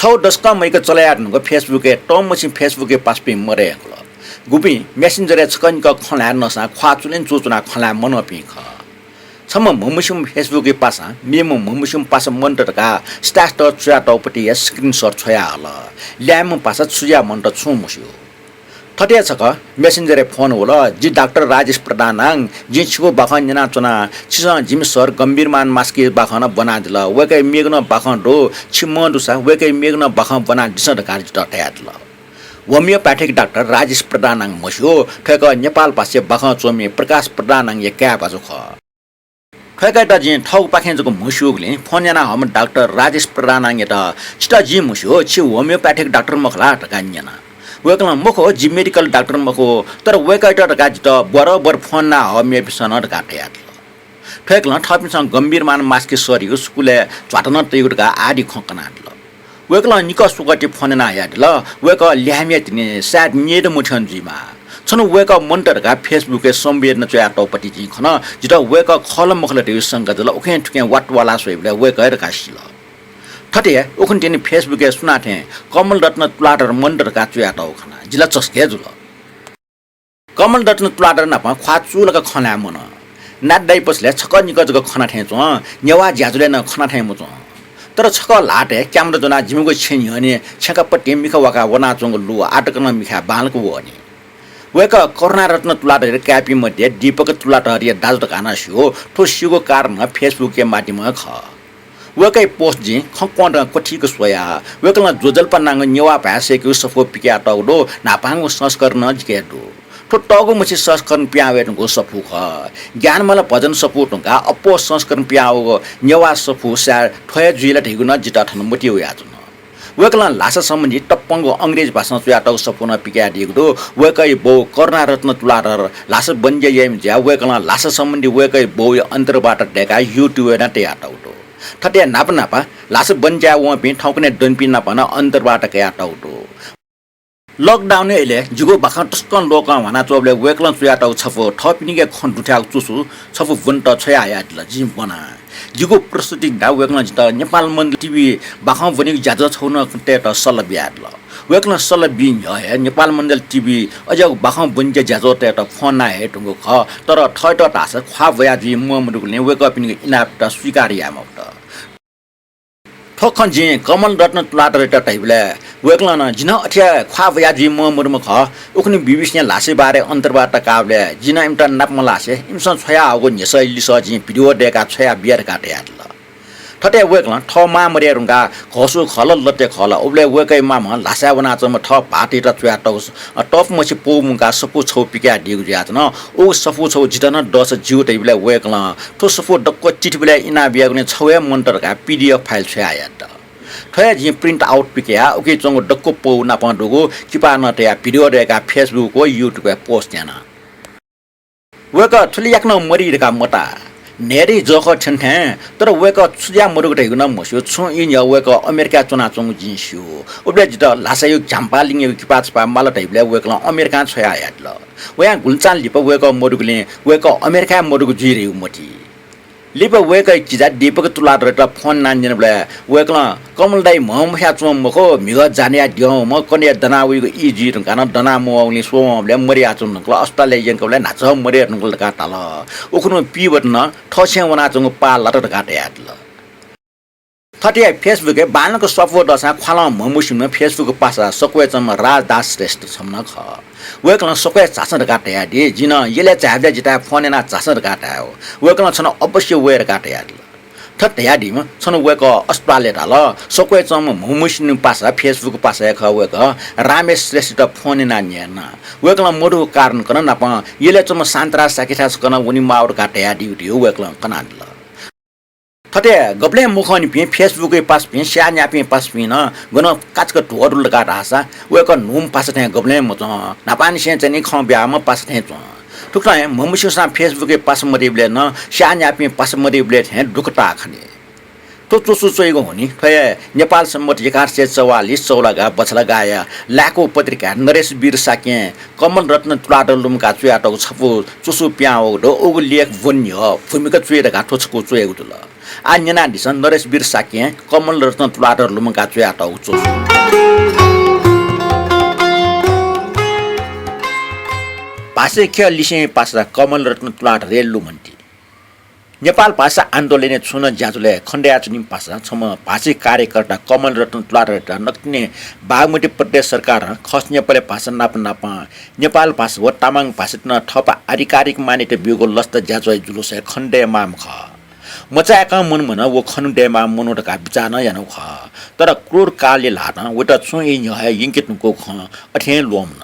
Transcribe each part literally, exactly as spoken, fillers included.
थ्व दसकं मइक चले याये धुंकल Facebook-य् तःमछि Facebook-य् पासापिं मदय्‌कल। गुपिं Messenger-य् छकः निकः खँ ल्हाये नःसां ख्वाः चुलें चुचुनाः खँ ल्हाये मनःपिं खः। छम्ह म्हमस्यूम्ह Facebook-य् पासां मेम्ह म्हमस्यूम्ह पासा मन्त धकाः status-त च्वयातःगु पति हे screenshot छ्वयाहल। ल्याय्म्ह पासा छु जुयाः मन्त छुं मस्यू। थथे छकः Messenger-य् फोन वल, "जि डाक्टर राजेश प्रधानां, जिं छिगु बाखं न्यनाच्वना। छिसं जिमि सर गम्भीरमान मास्की बाखं नं ब्वनादिल। वय्‌कःया मेगु नं बाखं दु, छि मं दुसा वय्‌कःया मेगु नं बाखं ब्वनादिसँ" धकाः जितः धयादिल। होमियोप्याथिक डाक्टर राजेश प्रधानां म्हस्यू, थ्व खः नेपाल भाषाय् बाखं च्वंम्ह प्रकाश प्रधानांया काय् भाजु खः। थ्व खःयात जिं थःगुपाखें जक म्हस्यूगुलिं फोन याना हःम्ह डाक्टर राजेश प्रधानांयात, "छितः जिं म्हस्यू, छि होमियोप्याथिक डाक्टर मखु ला?" धकाः न्यना। वय्‌कलं, "मखु, जि मेडिकल डाक्टर मखु, तर वय्‌कःयात धकाः जितः बरोबर फोन याना हःम्ह मेपिन्सं नं" धकाः धयादिल। थ्व खलं थःपिन्सं गम्भीरमान मास्की सरयागु स्कुलय् च्वात नं तइगु धकाः आदि खँ कनादिल। वय्‌कलं निकः स्वकः ति फोन याना हयादिल, "वय्‌कः ल्याय्म्हया तिनि, सायद न्यय्‌दँ मथ्यं जुइमाः। छन्हु वय्‌कः मन्त धकाः Facebook-य् संवेदना च्वयातःगु पति जिं खन, जितः वय्‌कः खः ला मखु ला धइगु शंका जुल, उखें थुखें वातवालाः स्वइबलय् वय्‌कः हे धकाः सिल।" थथे उखुन्हु तिनि Facebook-य् सुनाथें कमलरत्न तुलाधर मन्त धकाः च्वयातःगु खना, जि ला चसकं हे जुल। कमलरत्न तुलाधर नाप ख्वाः चूलाक खँ ल्हाये मन। नादँ दाइ पसलय् छकः निकः जक खना थें च्वं, नेवाः ज्याझ्वलय् नं खना थें मच्वं। तर छकः ल्हातय् camera ज्वनाः जिमिगु छेँ न्ह्यःने छेँका पतिं मिखा वाकाः वनाच्वंगु लु आः तक नं मिखाय् बांलाक वःनि। वय्‌कः करुणारत्न तुलाधरया काय्‌पिं मध्ये दीपक तुलाधरया दाजु धकाः नं स्यू। थ्व स्यूगु कारण नं Facebook-या माध्यमं खः। वय्‌कःया post जिं खँ क्वंतं क्वथिक स्वया। वय्‌कलं ज्वजलपा नांगु नेवाः भाय् सय्‌केगु सफू पिकयातःगु दु, न्हापांगु संस्करण नं जिके दु। थ्व तःगु मछि संस्करण पिहां वये धुंकूगु सफू खः। ज्ञानमाला भजन सफू धुंकाः अप्वः संस्करण पिहां वःगु नेवाः सफू सायद थ्व हे जुइ ला धइगु नं जितः थन मतिइ वयाच्वन। वय्‌कलं ल्हासा सम्बन्धी तप्पंगु अंग्रेजी भाषां च्वयातःगु सफू नं पिकयादीगु दु। वय्‌कःया बौ करुणारत्न तुलाधर ल्हासा बन्ज्या याइम्ह जुयाः वय्‌कलं ल्हासा सम्बन्धी वय्‌कःया बौया अन्तर्वार्ता दय्‌काः YouTube-य् नं तयातःगु दु। थथे न्हापा न्हापा ल्हासा बन्ज्याय् वंपिं थौंकन्हय् दनिपिं नाप नं अन्तर्वार्ता कयातःगु दु। Lockdown-या इलय् जिगु बाखं तसकं लोकं ह्वानाच्वंबलय् वय्‌कलं च्वयातःगु छपु थःपिनिके खँ दुथ्याःगु चुसु छपु ब्वनेत छ्वयाहयादिल, जिं ब्वना। जिगु प्रस्तुति न्यनाः वय्‌कलं जितः नेपाल मण्डल TV बाखं ब्वनेगु ज्याझ्वः छगू नं तयेत सल्लाह बियादिल। वय्‌कलं सल्लाह बी न्ह्यः हे नेपाल मण्डल TV अज्याःगु बाखं ब्वनेगु ज्याझ्वः तयेत फोन याना हये धुंकूगु खः, तर थःत धाःसा ख्वाः ब्वया जुइ म्वाः मदुगुलिं वय्‌कःपिनिगु इनाप स्वीकार याये मफुत। थ्व खँ जिं कमलरत्न तुलाधरयात धयाबलय् वय्‌कलं नं, "जि नं अथे हे ख्वाः ब्वया जुइ म्वाः मदुम्ह खः, उखुन्हु बीबीसीं ल्हासा बारे अन्तर्वार्ता काःबलय् जिं नं इमित नाप मल्हासे इमिसं छ्वयाहःगु न्ह्यसःया लिसः जिं video दय्‌काः छ्वया बिया" धकाः धयादिल। थथे वय्‌कलं थः मां मदये धुंकाः घःसू खः ला, लतय् खः ला, उबलय् वय्‌कःया मामं ल्हासाय् वनाच्वंम्ह थः भाःतयात च्वयातःगु तःपु मछि पौ मुंकाः सफू छगू पिकयादीगु जुयाच्वन। उगु सफू छगू जितः नं दःसा ज्यू धयाबलय् वय्‌कलं थ्व सफू दक्व चिठीबलय् इनाबियागुलिं छगू हे मन्त धकाः PDF file छ्वयाहयादिल। थ्व हे जिं print out पिकयाः उकी च्वंगु दक्व पौ नाप दुगु किपा नं तयाः video दय्‌काः Facebook व YouTube-य् post याना। वय्‌कः थुलि याकनं मदी धकाः मताः। न्हय्‌दँ जःखः थ्यन थें, तर वय्‌कः छु जुयाः मदुगु धइगु नं मस्यू। छुं ई न्ह्यः वय्‌कः अमेरिकाय् च्वनाच्वंगु जिं स्यू। उबलय् जितः ल्हासायागु झ्याम्पालिङयागु किपा छपा माल धइबलय् वय्‌कलं अमेरिकां छ्वयाहयादिल। वयां गुलिचां लिपा वय्‌कः मदुगुलिं वय्‌कः अमेरिकाय् मदुगु जुइ धइगु मतिइ। लिपा वय्‌कःया किजा दीपक तुलाधरयात फोन यानाः न्यनाबलय् वय्‌कलं, "कमल दाइ म्हं मस्याच्वंम्ह मखु, म्हिगः जानाया द्यंम्ह, कन्हय् दना वइगु ई जुइ धुंकाः नं दना मवंगुलिं स्ववंबलय् मदयाच्वन धुंकल, अस्पतालय् यंकबलय् न्हाचः मदये धुंकल" धकाः धाल। उखुन्हु पीबत नं थःछेँय् वनाच्वंगु पाः लात धकाः धयादिल। थथे हे Facebook-य् बांलाक स्वापू दःसां ख्वालं म्हमस्यूम्ह Facebook पासा सक्वय् च्वंम्ह राजदास श्रेष्ठ छम्ह नं खः। वय्‌कलं सक्वय् झासँ धकाः धयादी, जिं नं यलय् झायेबलय् जितः फोन यानाः झासँ धकाः धायेगु। वय्‌कलं छन्हु अवश्य वये धकाः धयादिल। थथे धयादीम्ह छन्हु वय्‌कः अस्पतालय् धाल। सक्वय् च्वंम्ह म्हमस्यूम्ह पासा Facebook पासा हे खः। वय्‌कः रामेश श्रेष्ठयात फोन यानाः न्यना। वय्‌कलं मदुगु कारण कन नापं यलय् च्वंम्ह शान्तराज शाक्यथाय् छकः नं वनेमाःगु धकाः धयादीगु धइगु वय्‌कलं कनादिल। थथे गबलें मखंनिपिं Facebook-या पासापिं, स्याःन्याःपिं पासापिं नं गनं काचक ध्वदुल धकाः धाःसा वय्‌कः न्हूम्ह पासा थें गबलें मच्वं। न्हापांनिसें चाहिँ नि खँ ब्याःम्ह पासा थें च्वं। थुकथं हे म्हमस्यूसां Facebook-या पासा मदइबलय् नं, स्याःन्याःपिं पासा मदइबलय् थें दुःख ताः खनी। थ्व च्वसु च्वइगु हुनिं थ्व हे नेपाल सम्बत एघार सय चौवालिस चौलागा बछलागाया लाय्‌कू पत्रिकाय् नरेश वीर शाक्यं कमलरत्न तुलाधर लुमंकाः च्वयातःगु छपु च्वसु पिहां वःगु दु। उगु लेख ब्वने न्ह्यः भूमिका च्वये धकाः थ्व छपु च्वयागु जुल। आः न्यनादिसँ नरेशवीर शाक्यं कमलरत्न तुलाधर लुमंकाः च्वयातःगु च्वसु। भाषाय् ख्यः लिसें पासा कमलरत्न तुलाधरया लुमन्ति। नेपाल भाषा आन्दोलनय् छुं नं ज्याझ्वलय् खँ दयाच्वनीम्ह पासा छम्ह भाषिक कार्यकर्ता कमलरत्न तुलाधरयात नकतिनि बागमती प्रदेश सरकारं खस नेपाली भाषा नाप नाप नेपाल भाषा व तामाङ भाषात नं थःपा आधिकारिक मान्यता ब्यूगु लसता ज्याझ्वःया जुलुसय् खँ दयेमाःम्ह खः। मचाय्कं मनुमनं व खँ दयेमाःम्ह मनू धकाः बिचाः नं यानागु खः। तर क्रूर कालया ल्हातं वयात छुं ई न्ह्यः हे यंके धुंकूगु खँ अथे हे ल्वःमन।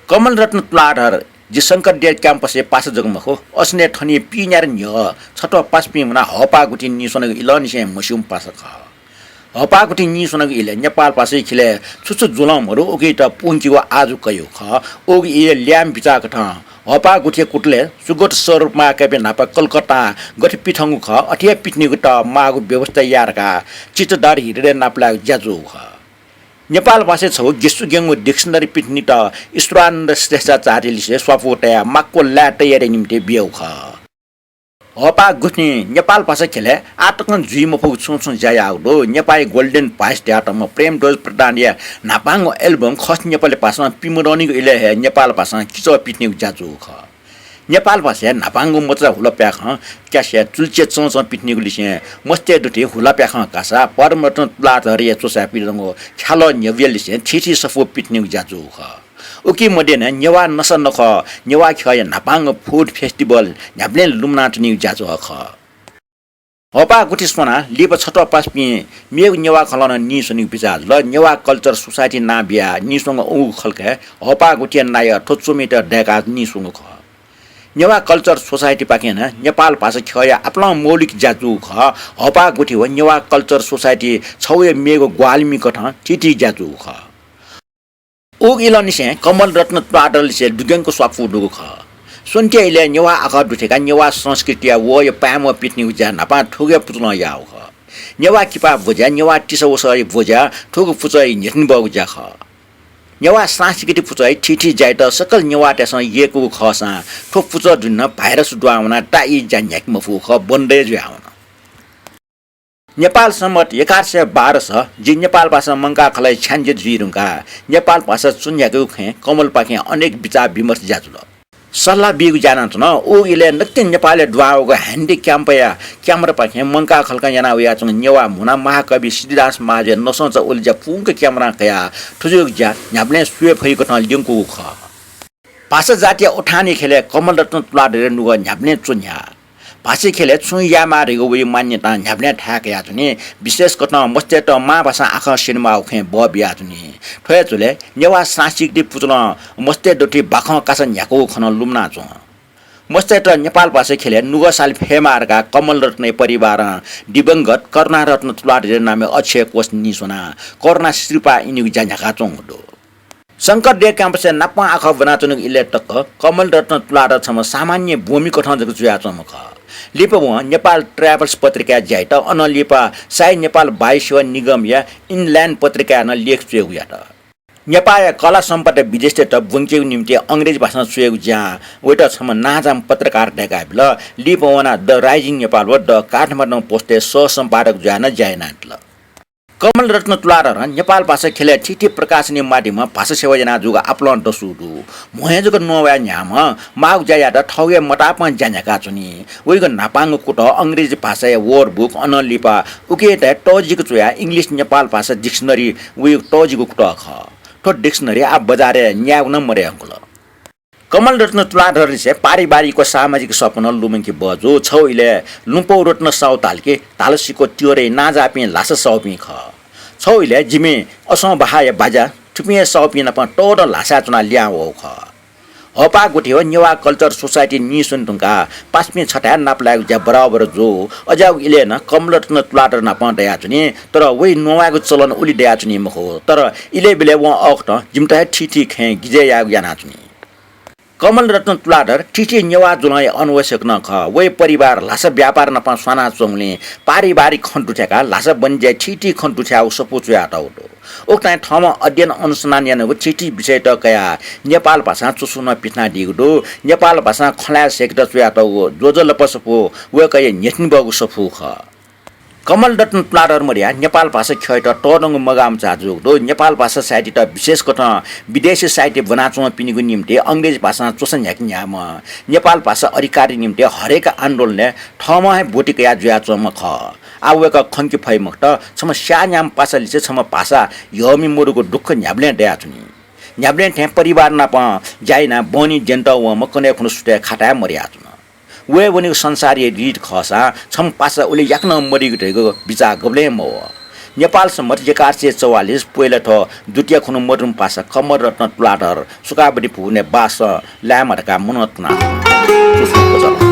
कमलरत्न तुलाधर जि शंकरदेव क्याम्पसया पासा जक मखु, असनय् थनिं पीन्यादँ न्ह्यः छत्वाः पासापिं वनाः हःपाः गुथिं नीस्वनागु इलंनिसें हे म्हस्यूम्ह पासा खः। हःपाः गुथिं नीस्वनागु इलय् नेपाल भाषाया ख्यलय् छु छु जुलं मदु उकियात पूवंकेगु आजु कयागु खः। उगु इलय् ल्याय्म्ह बिचाःकथं हःपाः गुथिया कुतलय् सुगत सरूप महाकाव्य न्हापा कलकत्तां गथे पिथंगु खः अथे हे पिथनेगु त माःगु व्यवस्था याये धकाः चित्तधर हिरेलया नापलायेगु ज्या जूगु खः। नेपाल भाषाय् छगू गिस्सुग्यंगु dictionary पिथनेत ईश्वरानन्द श्रेष्ठाचार्यलिसे स्वापू तयाः माक्व लाये तयारीया निंतिं बियागु खः। हःपाः गुथिं नेपाल भाषा ख्यलय् आः तकं जुइ मफुगु छुं छुं ज्या याःगु दु। नेपाःया Golden Voice धयातःम्ह प्रेमध्वज प्रधानया न्हापांगु album खस नेपाली भाषां पिमदनिगु इलय् हे नेपाल भाषां किचः पिथनेगु ज्या जूगु खः। नेपाल भाषाया न्हापांगु मचा हुलाप्याखं क्यासेट, चुल्चे चंचं पिथनेगुलिसें मस्तय् दुथि हुलाप्याखं कासा पद्मरत्न तुलाधरया च्वसाय् पिदंगु ख्यालः न्ह्यब्वयालिसें थीथी सफू पिथनेगु ज्या जूगु खः। उकी मध्ये नं नेवाः नसा नखः नेवाः ख्यःया न्हापांगु food festival न्ह्याबलें लुमनाच्वनीगु ज्याझ्वः खः। हःपाः गुथि स्वनाः लिपा छत्वाः पासापिं मेगु नेवाः खलं नं नीस्वनीगु बिचाः जुल। नेवाः Culture Society नां बियाः नीस्वंगु उगु खलकय् हःपाः गुथिया नायः थ्व च्वमित दय्काः नीस्वंगु खः। नेवाः Culture Society पाखें नं नेपाल भाषा ख्यःया आपालं मौलिक ज्या जूगु खः। हःपाः गुथि व नेवाः Culture Society छगूया मेगु ग्वाहालिमि कथं थीथी ज्या जूगु खः। उगु इलंनिसें कमलरत्न तुलाधरलिसे दुग्यंक स्वापू दुगु खः। स्वन्तिया इलय् नेवाः आखः दुथ्यंकाः नेवाः संस्कृतिया वहःया पाय्म्वः पिथनेगु ज्या न्हापां थुगु हे पुचलं याःगु खः। नेवाः किपा ब्वज्या, नेवाः तिसा वसःया ब्वज्या थुगु पुचःया न्ह्यथनेबहःगु ज्या खः। नेवाः सांस्कृतिक पुचःया थीथी ज्यायात सकल नेवाःतय्सं यय्कूगु खःसां थ्व पुचः दुने नं virus दुहां वनाः ताःई ज्या न्ह्याके मफुगु खः, बन्द हे जुयावन। नेपाल सम्बत एघार सय बाह्र स जि नेपाल भाषा मंकाः खलःया छ्याञ्जे जुइ धुंकाः नेपाल भाषा च्वन्ह्याकेगु खँय् कमलपाखें अनेक बिचाः विमर्श ज्या जुल। सल्लाह बीगु ज्या यानाच्वन। उगु इलय् नकतिनि नेपालय् दुहां वःगु ह्यान्डी क्याम्पया क्यामरापाखें मंकाः खलकं याना वयाच्वंगु नेवाः म्हुना महाकवि सिद्धिदास महाजया नसंचा ओलीज्या पुंक क्यामरां कयाः थुजुयागु ज्या न्ह्याबलें स्वये फइकथं ल्यंकूगु खः। भाषा जातिया उत्थानया ख्यलय् कमलरत्न तुलाधरया नुगः न्ह्याबलें च्वन्ह्या। भाषा ख्यलय् छुं यायेमाः धइगु वइ मान्यतां न्ह्याबलें थाय् कयाच्वनी। विशेष कथं मस्तय्त मांभाषां आखः स्यनेमाःगु खँय् बः बियाच्वनी। थ्व हे झ्वलय् नेवाः सांस्कृतिक पुचलं मस्तय् दथुइ बाखं कासा न्ह्याकूगु खँ नं लुमनाच्वं। मस्तय्त नेपाल भाषा ख्यलय् नुगः साले फयेमाः धकाः कमलरत्नया परिवारं दिवंगत करुणारत्न तुलाधरया नामय् अक्षय कोष नीस्वनाः करुणा सिरपाः इनेगु ज्या न्ह्याकाच्वंगु दु। शंकरदेव क्याम्पसय् नापं आखः ब्वनाच्वनागु इलय् तक कमलरत्न तुलाधर छम्ह सामान्य ब्वमिकथं जक जुयाच्वंम्ह खः। लिपा वं नेपाल ट्राभल्स पत्रिकाय् ज्या यात। अनं लिपा साई नेपाल वायु सेवा निगमया इनल्याण्ड पत्रिकाय् नं लेख च्वयेगु यात। नेपाःया कला सम्पदा विदेशतय्त ब्वंकेगु निंतिं अंग्रेजी भाषां च्वयेगु ज्यां वयात छम्ह नांजाःम्ह पत्रकार दय्काबिल। लिपा वनाः द राइजिङ नेपाल व द काठमाडौं पोस्टय् सहसम्पादक जुयाः नं ज्या यानादिल। कमलरत्न तुलाधरं नेपाल भाषा ख्यलय् थीथी प्रकाशनया माध्यमं भाषा सेवा याना जूगु आपालं दसु दु। म्हो हे जक नवाये न्ह्याःम्ह माःगु ज्या यायेत थःगु हे मतापं ज्या न्ह्याकाच्वनी। वइगु न्हापांगु कुतः अंग्रेजी भाषाया word book, अनं लिपा उकियात हे तःजिक च्वयाः English नेपाल भाषा dictionary वइगु तःजिगु कुतः खः। थ्व dictionary आः बजारय् न्यायेगु नं मदये धुंकल। कमलरत्न तुलाधरलिसे पारिवारिक व सामाजिक सःप नं लुमंके बहःजू। छगू इलय् लुँपौ रत्न साहु धाल कि धालसिको त्योरय् नांजाःपिं ल्हासा साहुपिं खः। छगू इलय् जिमि असं बहाःया बाज्या थुपिं हे साहुपिं नाप तःदँ ल्हासाय् च्वनाः लिहां वःगु खः। हःपाः गुथि व नेवाः Culture Society नीस्वने धुंकाः पासापिं छथाय् नापलायेगु ज्या बराबर जू। अज्याःगु इलय् नं कमलरत्न तुलाधर नाप दयाच्वनी, तर वइ नवायेगु चलन उलि दयाच्वनी मखु। तर इलय् ब्यलय् वं अःखतं जिमित हे थीथी खँय् गिजय् यायेगु यानाच्वनी। कमल रत्न तुलाधर थीथी नेवाः जुलंया अन्वेषक नं खः। वया परिवार ल्हासा व्यापार नाप स्वानाच्वंगुलिं पारिवारिक खँ दुथ्याकाः ल्हासा बनिजय् थीथी खँ दुथ्याःगु सफू च्वयातःगु दु। उकथं थःम्हं अध्ययन अनुसन्धान यानागु थीथी विषयत कयाः नेपाल भाषां च्वसु नं पिथनादीगु दु। नेपाल भाषां खँ ल्हाये सय्केत च्वयातःगु ज्वजलपा सफू वय्कःया न्ह्यथनाबहःगु सफू खः। कमल रत्न तुलाधर मदया नेपाल भाषा ख्यःयात तःधंगु मगाःमचाः जूगु दु। नेपाल भाषा साहित्यत विशेष कथं विदेशी साहित्य ब्वनाच्वंपिनिगु निंतिं अंग्रेजी भाषां च्वसा न्ह्याके न्ह्याःम्ह, नेपाल भाषा अधिकारया निंतिं हरेक आन्दोलनय् थःम्हं हे ब्वति कयाः जुयाच्वंम्ह खः। आः वय्कः खंके फइ मखुत, छम्ह स्याःन्याम्ह पासा लिसे छम्ह भाषा यःमि मदुगु दुःख न्ह्याबलें दयाच्वनी। न्ह्याबलें थें परिवार नाप ज्या यानाः बहनी द्यनेत वंम्ह कन्हय् खुन्हु सुथय् खाताय् मदयाच्वन। वये वनीगु संसारया रीत खःसां छम्ह पासा उलि याकनं मदइगु धइगु बिचाः गबलें मवः। नेपाल सम्बत एघार सय चौवालिस पोहेला थ्व द्वितीया खुन्हु मदुम्ह पासा कमल रत्न तुलाधर सुकाबुदी भुवनय् बासं लायेमा धकाः मनंतुना च्वसु।